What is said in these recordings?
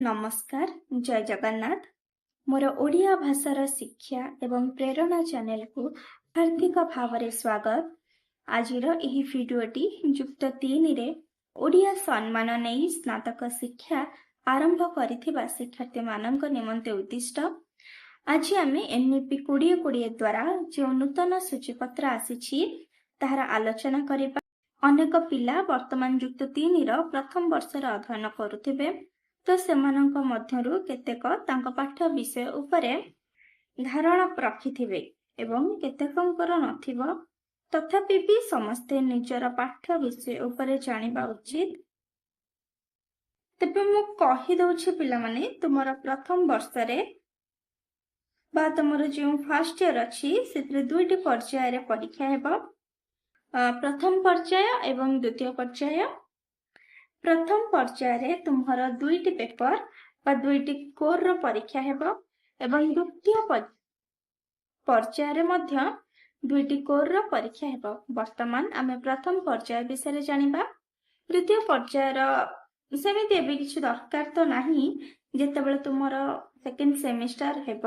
ନମସ୍କାର, ଜୟ ଜଗନ୍ନାଥ। ମୋର ଓଡ଼ିଆ ଭାଷାର ଶିକ୍ଷା ଏବଂ ପ୍ରେରଣା ଚ୍ୟାନେଲକୁ ହାର୍ଦ୍ଦିକ ଭାବରେ ସ୍ୱାଗତ। ଆଜିର ଏହି ଭିଡ଼ିଓଟି ଯୁକ୍ତ 3ରେ ଓଡ଼ିଆ ସମ୍ମାନ ନେଇ ସ୍ନାତକ ଶିକ୍ଷା ଆରମ୍ଭ କରିଥିବା ଶିକ୍ଷାର୍ଥୀମାନଙ୍କ ନିମନ୍ତେ ଉଦ୍ଦିଷ୍ଟ। ଆଜି ଆମେ NEP 2020 ଦ୍ୱାରା ଯେଉଁ ନୂତନ ସୂଚୀପତ୍ର ଆସିଛି, ତାହାର ଆଲୋଚନା କରିବା। ଅନେକ ପିଲା ବର୍ତ୍ତମାନ ଯୁକ୍ତ 3ର ପ୍ରଥମ ବର୍ଷରେ ଅଧ୍ୟୟନ କରୁଥିବେ, ତ ସେମାନଙ୍କ ମଧ୍ୟରୁ କେତେକ ତାଙ୍କ ପାଠ୍ୟ ବିଷୟ ଉପରେ ଧାରଣା ରଖିଥିବେ ଏବଂ କେତେକଙ୍କର ନଥିବ। ତଥାପି ବି ସମସ୍ତେ ନିଜର ପାଠ୍ୟ ବିଷୟ ଉପରେ ଜାଣିବା ଉଚିତ। ତେବେ ମୁଁ କହିଦଉଛି ପିଲାମାନେ, ତୁମର ପ୍ରଥମ ବର୍ଷରେ ବା ତୁମର ଯେଉଁ ଫାର୍ଷ୍ଟ ଇୟର ଅଛି, ସେଥିରେ ଦୁଇଟି ପର୍ଯ୍ୟାୟରେ ପରୀକ୍ଷା ହେବ, ପ୍ରଥମ ପର୍ଯ୍ୟାୟ ଏବଂ ଦ୍ୱିତୀୟ ପର୍ଯ୍ୟାୟ। ପ୍ରଥମ ପର୍ଯ୍ୟାୟରେ ତୁମର ଦୁଇଟି ପେପର ବା ଦୁଇଟି କୋର୍ର ପରୀକ୍ଷା ହେବ ଏବଂ ଦ୍ୱିତୀୟ ପର୍ଯ୍ୟାୟରେ ମଧ୍ୟ ଦୁଇଟି କୋର୍ର ପରୀକ୍ଷା ହେବ। ବର୍ତ୍ତମାନ ଆମେ ପ୍ରଥମ ପର୍ଯ୍ୟାୟ ବିଷୟରେ ଜାଣିବା। ଦ୍ୱିତୀୟ ପର୍ଯ୍ୟାୟର ସେମିତି ଏବେ କିଛି ଦରକାର ତ ନାହିଁ। ଯେତେବେଳେ ତୁମର ସେକେଣ୍ଡ ସେମିଷ୍ଟାର ହେବ,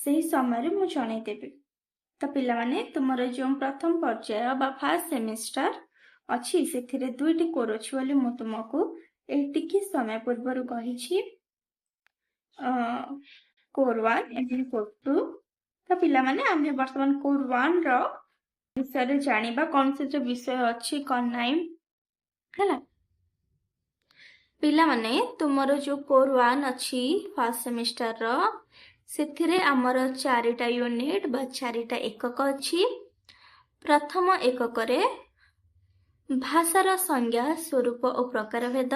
ସେହି ସମୟରେ ମୁଁ ଜଣେଇଦେବି। ତ ପିଲାମାନେ, ତୁମର ଯେଉଁ ପ୍ରଥମ ପର୍ଯ୍ୟାୟ ବା ଫାର୍ଷ୍ଟ ସେମିଷ୍ଟାର ଅଛି, ସେଥିରେ ଦୁଇଟି କୋର୍ ଅଛି ବୋଲି ମୁଁ ତୁମକୁ ଏଇ ଟିକେ ସମୟ ପୂର୍ବରୁ କହିଛି, କୋର୍ 1 ଏବଂ କୋର୍ 2। ତ ପିଲାମାନେ, ଆମେ ବର୍ତ୍ତମାନ କୋର୍ 1ର ବିଷୟରେ ଜାଣିବା, କ'ଣ ସେଥିରେ ବିଷୟ ଅଛି, କ'ଣ ନାହିଁ। ହେଲା ପିଲାମାନେ, ତୁମର ଯୋଉ କୋର୍ 1 ଅଛି ଫାର୍ଷ୍ଟ ସେମିଷ୍ଟାରର, ସେଥିରେ ଆମର ଚାରିଟା ୟୁନିଟ୍ ବା ଚାରିଟା ଏକକ ଅଛି। ପ୍ରଥମ ଏକକରେ ଭାଷାର ସଂଜ୍ଞା, ସ୍ୱରୂପ ଓ ପ୍ରକାରଭେଦ।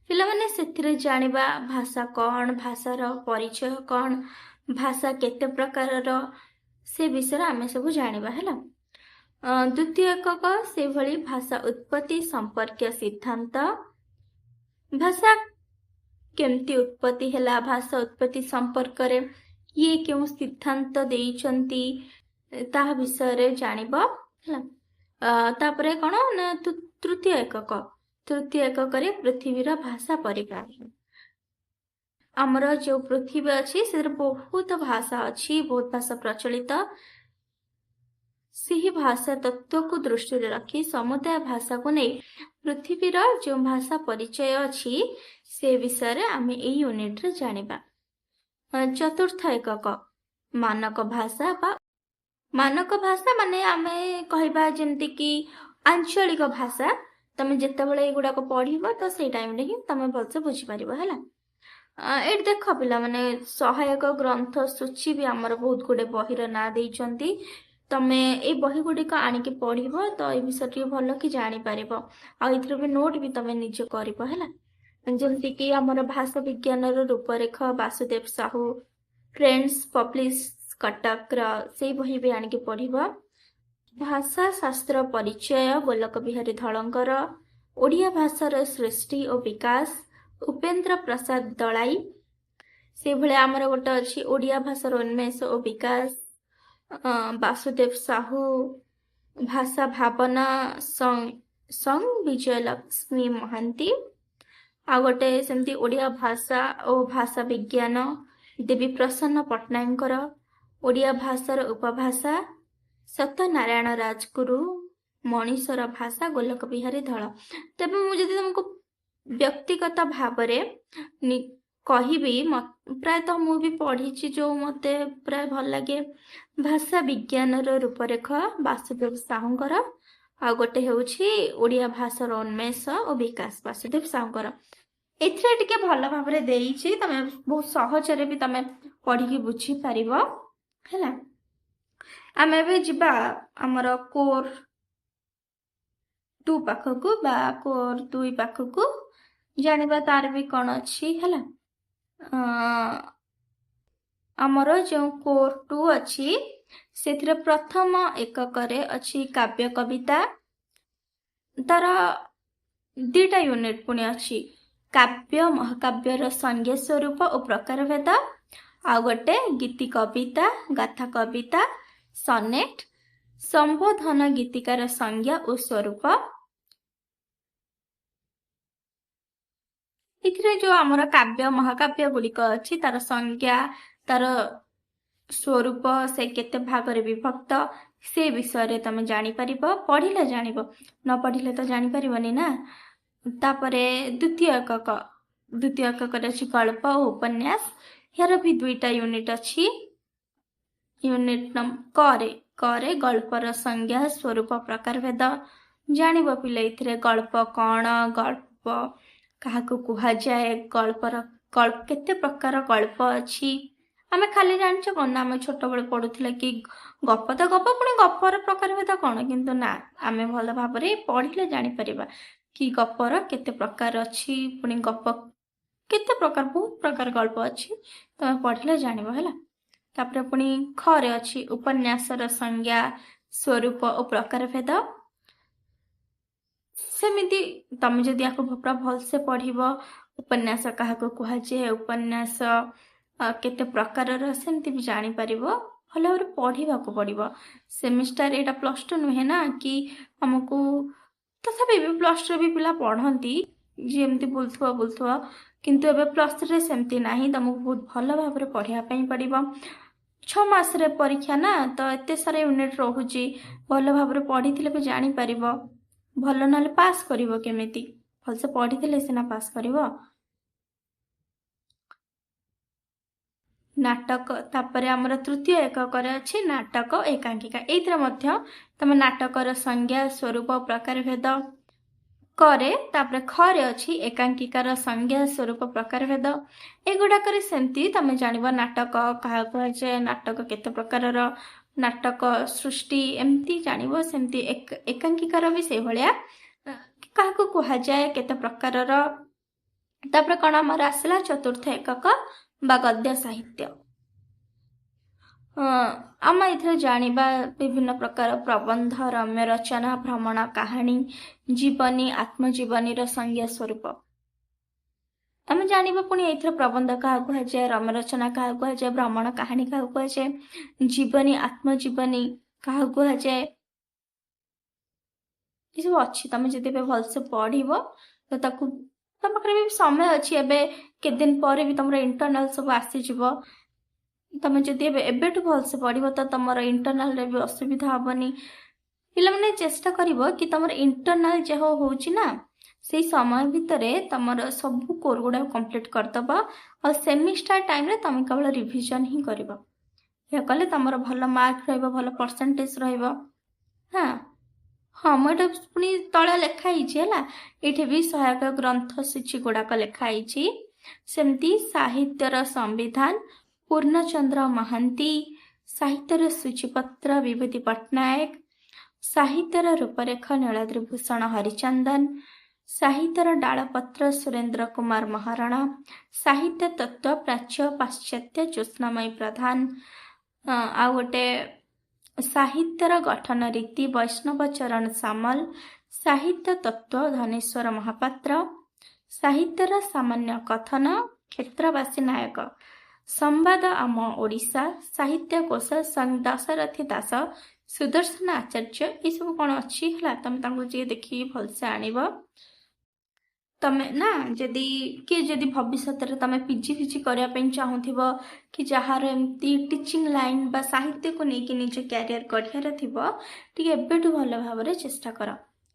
ପିଲାମାନେ, ସେଥିରେ ଜାଣିବା ଭାଷା କ'ଣ, ଭାଷାର ପରିଚୟ କ'ଣ, ଭାଷା କେତେ ପ୍ରକାରର, ସେ ବିଷୟରେ ଆମେ ସବୁ ଜାଣିବା। ହେଲା? ଦ୍ୱିତୀୟ ଏକକ ସେଭଳି ଭାଷା ଉତ୍ପତ୍ତି ସମ୍ପର୍କୀୟ ସିଦ୍ଧାନ୍ତ। ଭାଷା କେମିତି ଉତ୍ପତ୍ତି ହେଲା, ଭାଷା ଉତ୍ପତ୍ତି ସମ୍ପର୍କରେ କିଏ କେଉଁ ସିଦ୍ଧାନ୍ତ ଦେଇଛନ୍ତି, ତାହା ବିଷୟରେ ଜାଣିବ। ହେଲା? ତାପରେ କ'ଣ ନା ତୃତୀୟ ଏକକ। ତୃତୀୟ ଏକକରେ ପୃଥିବୀର ଭାଷା ପରିବାର। ଆମର ଯୋଉ ପୃଥିବୀ ଅଛି, ସେଥିରେ ବହୁତ ଭାଷା ଅଛି, ବହୁତ ଭାଷା ପ୍ରଚଳିତ। ସେହି ଭାଷା ତତ୍ତ୍ୱକୁ ଦୃଷ୍ଟିରେ ରଖି ସମୁଦାୟ ଭାଷାକୁ ନେଇ ପୃଥିବୀର ଯେଉଁ ଭାଷା ପରିଚୟ ଅଛି, ସେ ବିଷୟରେ ଆମେ ଏଇ ୟୁନିଟରେ ଜାଣିବା। ଚତୁର୍ଥ ଏକକ ମାନକ ଭାଷା ବା ମାନକ ଭାଷା ମାନେ ଆମେ କହିବା ଯେମିତିକି ଆଞ୍ଚଳିକ ଭାଷା। ତମେ ଯେତେବେଳେ ଏଇଗୁଡାକ ପଢିବ, ତ ସେଇ ଟାଇମରେ ହିଁ ତମେ ଭଲସେ ବୁଝିପାରିବ। ହେଲା? ଏଇଠି ଦେଖ ପିଲାମାନେ, ସହାୟକ ଗ୍ରନ୍ଥ ସୂଚୀ ବି ଆମର ବହୁତ ଗୁଡେ ବହିର ନାଁ ଦେଇଛନ୍ତି। ତମେ ଏଇ ବହି ଗୁଡ଼ିକ ଆଣିକି ପଢିବ, ତ ଏଇ ବିଷୟରେ ଟିକେ ଭଲ କି ଜାଣିପାରିବ। ଆଉ ଏଥିରେ ବି ନୋଟ ବି ତମେ ନିଜେ କରିବ। ହେଲା? ଯେମିତିକି ଆମର ଭାଷା ବିଜ୍ଞାନର ରୂପରେଖ, ବାସୁଦେବ ସାହୁ, ଫ୍ରେଣ୍ଡସ୍ ପବ୍ଲିଶ କଟକର, ସେଇ ବହି ବି ଆଣିକି ପଢିବ। ଭାଷା ଶାସ୍ତ୍ର ପରିଚୟ, ଗୋଲକ ବିହାରୀ ଧଳଙ୍କର। ଓଡ଼ିଆ ଭାଷାର ସୃଷ୍ଟି ଓ ବିକାଶ, ଉପେନ୍ଦ୍ର ପ୍ରସାଦ ଦଳାଇ। ସେଇଭଳିଆ ଆମର ଗୋଟେ ଅଛି ଓଡ଼ିଆ ଭାଷାର ଉନ୍ମେଷ ଓ ବିକାଶ, ବାସୁଦେବ ସାହୁ। ଭାଷା ଭାବନା ସଂ ବିଜୟଲକ୍ଷ୍ମୀ ମହାନ୍ତି। ଆଉ ଗୋଟେ ସେମିତି ଓଡ଼ିଆ ଭାଷା ଓ ଭାଷା ବିଜ୍ଞାନ, ଦେବୀ ପ୍ରସନ୍ନ ପଟ୍ଟନାୟକଙ୍କର। ଓଡ଼ିଆ ଭାଷାର ଉପଭାଷା, ସତ୍ୟନାରାୟଣ ରାଜଗୁରୁ। ମଣିଷର ଭାଷା, ଗୋଲକ ବିହାରୀ ଧଳ। ତେବେ ମୁଁ ଯଦି ତମକୁ ବ୍ୟକ୍ତିଗତ ଭାବରେ କହିବି, ପ୍ରାୟତଃ ମୁଁ ବି ପଢିଛି, ଯୋଉ ମତେ ପ୍ରାୟ ଭଲ ଲାଗେ ଭାଷା ବିଜ୍ଞାନର ରୂପରେଖ ବାସୁଦେବ ସାହୁଙ୍କର, ଆଉ ଗୋଟେ ହେଉଛି ଓଡ଼ିଆ ଭାଷାର ଉନ୍ମେଷ ଓ ବିକାଶ ବାସୁଦେବ ସାହୁଙ୍କର। ଏଥିରେ ଟିକେ ଭଲ ଭାବରେ ଦେଇଛି, ତମେ ବହୁତ ସହଜରେ ବି ତମେ ପଢିକି ବୁଝିପାରିବ। ହେଲା? ଆମେ ଏବେ ଯିବା ଆମର କୋର୍ 2 ପାଖକୁ ବା କୋର୍ 2 ପାଖକୁ, ଜାଣିବା ତାର ବି କ'ଣ ଅଛି। ହେଲା? ଆମର ଯେଉଁ କୋର୍ 2 ଅଛି, ସେଥିରେ ପ୍ରଥମ ଏକକରେ ଅଛି କାବ୍ୟ କବିତା। ତାର ଦିଟା ୟୁନିଟ୍ ପୁଣି ଅଛି, କାବ୍ୟ ମହାକାବ୍ୟର ସଂଜ୍ଞା, ସ୍ୱରୂପ ଓ ପ୍ରକାରଭେଦ, ଆଉ ଗୋଟେ ଗୀତି କବିତା, ଗାଥା କବିତା, ସନେଟ, ସମ୍ବୋଧନ ଗୀତିକାର ସଂଜ୍ଞା ଓ ସ୍ୱରୂପ। ଏଥିରେ ଯୋଉ ଆମର କାବ୍ୟ ମହାକାବ୍ୟ ଗୁଡ଼ିକ ଅଛି, ତାର ସଂଜ୍ଞା, ତାର ସ୍ୱରୂପ, ସେ କେତେ ଭାଗରେ ବିଭକ୍ତ, ସେ ବିଷୟରେ ତମେ ଜାଣିପାରିବ। ପଢିଲେ ଜାଣିବ, ନ ପଢିଲେ ତ ଜାଣିପାରିବନି ନା। ତାପରେ ଦ୍ୱିତୀୟ ଏକକ। ଦ୍ୱିତୀୟ ଏକକରେ ଅଛି ଗଳ୍ପ ଓ ଉପନ୍ୟାସ। ଏହାର ବି ଦୁଇଟା ୟୁନିଟ୍ ଅଛି। ୟୁନିଟ୍ କରେ ଗଳ୍ପର ସଂଜ୍ଞା, ସ୍ୱରୂପ, ପ୍ରକାରଭେଦ ଜାଣିବ ପିଲେ। ଏଥିରେ ଗଳ୍ପ କ'ଣ, ଗଳ୍ପ କାହାକୁ କୁହାଯାଏ, ଗଳ୍ପର ଗଳ୍ପ କେତେ ପ୍ରକାର ଗଳ୍ପ ଅଛି। ଆମେ ଖାଲି ଜାଣିଛୁ କ'ଣ ନା, ଆମେ ଛୋଟବେଳେ ପଢୁଥିଲେ କି ଗପ ତ ଗପ, ପୁଣି ଗପର ପ୍ରକାରଭେଦ କ'ଣ? କିନ୍ତୁ ନା, ଆମେ ଭଲ ଭାବରେ ପଢିଲେ ଜାଣିପାରିବା କି ଗପର କେତେ ପ୍ରକାର ଅଛି, ପୁଣି ଗପ କେତେ ପ୍ରକାର, ବହୁତ ପ୍ରକାର ଗଳ୍ପ ଅଛି। ତମେ ପଢିଲେ ଜାଣିବ, ହେଲା? ତାପରେ ପୁଣି ଖରେ ଅଛି ଉପନ୍ୟାସର ସଂଜ୍ଞା, ସ୍ୱରୂପ ଓ ପ୍ରକାରଭେଦ। ସେମିତି ତମେ ଯଦି ୟାକୁ ପୁରା ଭଲସେ ପଢିବ, ଉପନ୍ୟାସ କାହାକୁ କୁହାଯାଏ, ଉପନ୍ୟାସ କେତେ ପ୍ରକାରର, ସେମିତି ବି ଜାଣିପାରିବ। ଭଲ ଭାବରେ ପଢିବାକୁ ପଡିବ। ସେମିଷ୍ଟାର ଏଇଟା +2 ନୁହେଁ ନା କି ଆମକୁ। ତଥାପି ବି +2ରେ ବି ପିଲା ପଢନ୍ତି, ଯିଏ ଏମିତି ବୁଲୁଥିବ ବୁଲୁଥିବ। କିନ୍ତୁ ଏବେ +3ରେ ସେମିତି ନାହିଁ, ତମକୁ ବହୁତ ଭଲ ଭାବରେ ପଢିବା ପାଇଁ ପଡିବ। 6 ମାସରେ ପରୀକ୍ଷା ନା, ତ ଏତେ ସାରା ୟୁନିଟ୍ ରହୁଛି। ଭଲ ଭାବରେ ପଢିଥିଲେ ବି ଜାଣିପାରିବ ଭଲ, ନହେଲେ ପାସ୍ କରିବ କେମିତି? ଭଲସେ ପଢିଥିଲେ ସିନା ପାସ୍ କରିବ। ନାଟକ। ତାପରେ ଆମର ତୃତୀୟ ଏକକରେ ଅଛି ନାଟକ, ଏକାଙ୍କିକା। ଏଇଥିରେ ମଧ୍ୟ ତମେ ନାଟକର ସଂଜ୍ଞା, ସ୍ୱରୂପ, ପ୍ରକାରଭେଦ କରେ। ତାପରେ ଖରେ ଅଛି ଏକାଙ୍କିକାର ସଂଜ୍ଞା, ସ୍ୱରୂପ, ପ୍ରକାରଭେଦ। ଏଗୁଡାକରେ ସେମିତି ତମେ ଜାଣିବ ନାଟକ କାହାକୁ କୁହାଯାଏ, ନାଟକ କେତେ ପ୍ରକାରର, ନାଟକ ସୃଷ୍ଟି, ଏମିତି ଜାଣିବ। ସେମିତି ଏକାଙ୍କିକାର ବି ସେଇଭଳିଆ କାହାକୁ କୁହାଯାଏ, କେତେ ପ୍ରକାରର। ତାପରେ କ'ଣ ଆମର ଆସିଲା? ଚତୁର୍ଥ ଏକକ ବା ଗଦ୍ୟ ସାହିତ୍ୟ। ଆମେ ଏଥିରେ ଜାଣିବା ବିଭିନ୍ନ ପ୍ରକାର ପ୍ରବନ୍ଧ, ରମ୍ୟ ରଚନା, ଭ୍ରମଣ କାହାଣୀ, ଜୀବନୀ, ଆତ୍ମଜୀବନୀର ସଂଜ୍ଞା, ସ୍ୱରୂପ ଆମେ ଜାଣିବା। ପୁଣି ଏଥିରେ ପ୍ରବନ୍ଧ କାହାକୁ କୁହାଯାଏ, ରମ୍ୟ ରଚନା କାହାକୁ କୁହାଯାଏ, ଭ୍ରମଣ କାହାଣୀ କାହାକୁ କୁହାଯାଏ, ଜୀବନୀ, ଆତ୍ମଜୀବନୀ କାହାକୁ କୁହାଯାଏ, ଏସବୁ ଅଛି। ତମେ ଯଦି ଏବେ ଭଲସେ ପଢିବ ତ ତାକୁ ତମ ପାଖରେ ବି ସମୟ ଅଛି। ଏବେ କେତେ ଦିନ ପରେ ବି ତମର ଇଣ୍ଟରନାଲ ସବୁ ଆସିଯିବ। ତମେ ଯଦି ଏବେ ଏବେଠୁ ଭଲସେ ପଢିବ ତ ତମର ଇଣ୍ଟରନାଲରେ ବି ଅସୁବିଧା ହବନି। ପିଲାମାନେ, ଚେଷ୍ଟା କରିବ କି ତମର ଇଣ୍ଟରନାଲ ଯାହା ହଉଛି ନା, ସେଇ ସମୟ ଭିତରେ ତମର ସବୁ କୋର୍ସ ଗୁଡାକ କମ୍ପ୍ଲିଟ କରିଦବ ଆଉ ସେମିଷ୍ଟାର ଟାଇମରେ ତମେ କେବଳ ରିଭିଜନ ହିଁ କରିବ। ଏହା କଲେ ତମର ଭଲ ମାର୍କ ରହିବ, ଭଲ ପରସେଣ୍ଟେଜ ରହିବ। ହଁ, ମୁଁ ଏଇଟା ପୁଣି ତଳେ ଲେଖା ହେଇଛି, ହେଲା? ଏଇଠି ବି ସହାୟକ ଗ୍ରନ୍ଥ ସୂଚୀ ଗୁଡାକ ଲେଖା ହେଇଛି। ସେମିତି ସାହିତ୍ୟର ସମ୍ବିଧାନ ପୂର୍ଣ୍ଣଚନ୍ଦ୍ର ମହାନ୍ତି, ସାହିତ୍ୟର ସୂଚୀପତ୍ର ବିଭୂତି ପଟ୍ଟନାୟକ, ସାହିତ୍ୟର ରୂପରେଖ ନୀଳାଦ୍ରି ଭୂଷଣ ହରିଚନ୍ଦନ, ସାହିତ୍ୟର ଡାଳପତ୍ର ସୁରେନ୍ଦ୍ର କୁମାର ମହାରଣା, ସାହିତ୍ୟ ତତ୍ତ୍ୱ ପ୍ରାଚ୍ୟ ପାଶ୍ଚାତ୍ୟ ଜ୍ୟୋତ୍ସ୍ନାମୟୀ ପ୍ରଧାନ, ଆଉ ଗୋଟେ ସାହିତ୍ୟର ଗଠନ ରୀତି ବୈଷ୍ଣବ ଚରଣ ସାମଲ, ସାହିତ୍ୟ ତତ୍ତ୍ୱ ଧନେଶ୍ୱର ମହାପାତ୍ର, ସାହିତ୍ୟର ସାମାନ୍ୟ କଥନ କ୍ଷେତ୍ରବାସୀ ନାୟକ, ସମ୍ବାଦ ଆମ ଓଡ଼ିଶା, ସାହିତ୍ୟ କୋଷ ଦାଶରଥୀ ଦାସ, ସୁଦର୍ଶନ ଆଚାର୍ଯ୍ୟ, ଏସବୁ କ'ଣ ଅଛି, ହେଲା? ତମେ ତାଙ୍କୁ ଟିକେ ଦେଖିକି ଭଲସେ ଆଣିବ। ତମେ ନା ଯଦି କିଏ ଯଦି ଭବିଷ୍ୟତରେ ତମେ ପିଜି ଫିଜି କରିବା ପାଇଁ ଚାହୁଁଥିବ କି ଯାହାର ଏମିତି ଟିଚିଂ ଲାଇନ୍ ବା ସାହିତ୍ୟକୁ ନେଇକି ନିଜ କ୍ୟାରିୟର ଗଢ଼ିବାର ଥିବ, ଟିକେ ଏବେଠୁ ଭଲ ଭାବରେ ଚେଷ୍ଟା କର।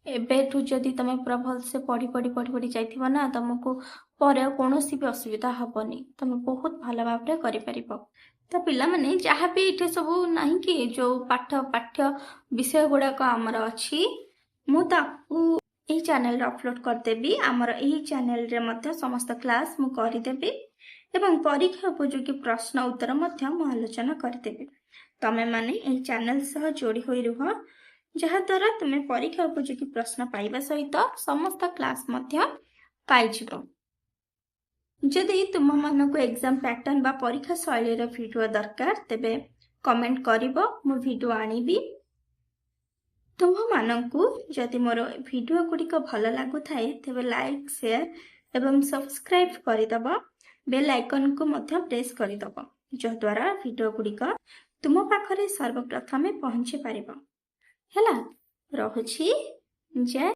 ଏବେଠୁ ଯଦି ତମେ ପୁରା ଭଲସେ ପଢି ପଢି ପଢି ପଢି ଯାଇଥିବ ନା, ତମକୁ ପରେ ଆଉ କୌଣସି ବି ଅସୁବିଧା ହବନି। ତମେ ବହୁତ ଭଲ ଭାବରେ କରିପାରିବ। ତ ପିଲାମାନେ, ଯାହା ବି ଏଇଠି ସବୁ ନାହିଁ କି ଯୋଉ ପାଠ୍ୟ ବିଷୟ ଗୁଡାକ ଆମର ଅଛି, ମୁଁ ତାକୁ ଏହି ଚ୍ୟାନେଲରେ ଅପଲୋଡ କରିଦେବି। ଆମର ଏହି ଚ୍ୟାନେଲରେ ମଧ୍ୟ ସମସ୍ତ କ୍ଲାସ୍ ମୁଁ କରିଦେବି ଏବଂ ପରୀକ୍ଷା ଉପଯୋଗୀ ପ୍ରଶ୍ନ ଉତ୍ତର ମଧ୍ୟ ମୁଁ ଆଲୋଚନା କରିଦେବି। ତମେମାନେ ଏହି ଚ୍ୟାନେଲ ସହ ଯୋଡ଼ି ହୋଇ ରୁହ, ଯାହାଦ୍ୱାରା ତୁମେ ପରୀକ୍ଷା ଉପଯୋଗୀ ପ୍ରଶ୍ନ ପାଇବା ସହିତ ସମସ୍ତ କ୍ଲାସ୍ ମଧ୍ୟ ପାଇଯିବ। ଯଦି ତୁମମାନଙ୍କୁ ଏକ୍ଜାମ ପ୍ୟାଟର୍ନ ବା ପରୀକ୍ଷା ଶୈଳୀର ଭିଡ଼ିଓ ଦରକାର, ତେବେ କମେଣ୍ଟ କରିବ, ମୁଁ ଭିଡ଼ିଓ ଆଣିବି। ତୁମମାନଙ୍କୁ ଯଦି ମୋର ଭିଡ଼ିଓ ଗୁଡ଼ିକ ଭଲ ଲାଗୁଥାଏ, ତେବେ ଲାଇକ୍, ସେୟାର ଏବଂ ସବସ୍କ୍ରାଇବ୍ କରିଦେବ। ବେଲ୍ ଆଇକନ୍କୁ ମଧ୍ୟ ପ୍ରେସ୍ କରିଦେବ, ଯଦ୍ୱାରା ଭିଡ଼ିଓ ଗୁଡ଼ିକ ତୁମ ପାଖରେ ସର୍ବପ୍ରଥମେ ପହଞ୍ଚି ପାରିବ। ହେଲା, ରହୁଛି। ଜୟ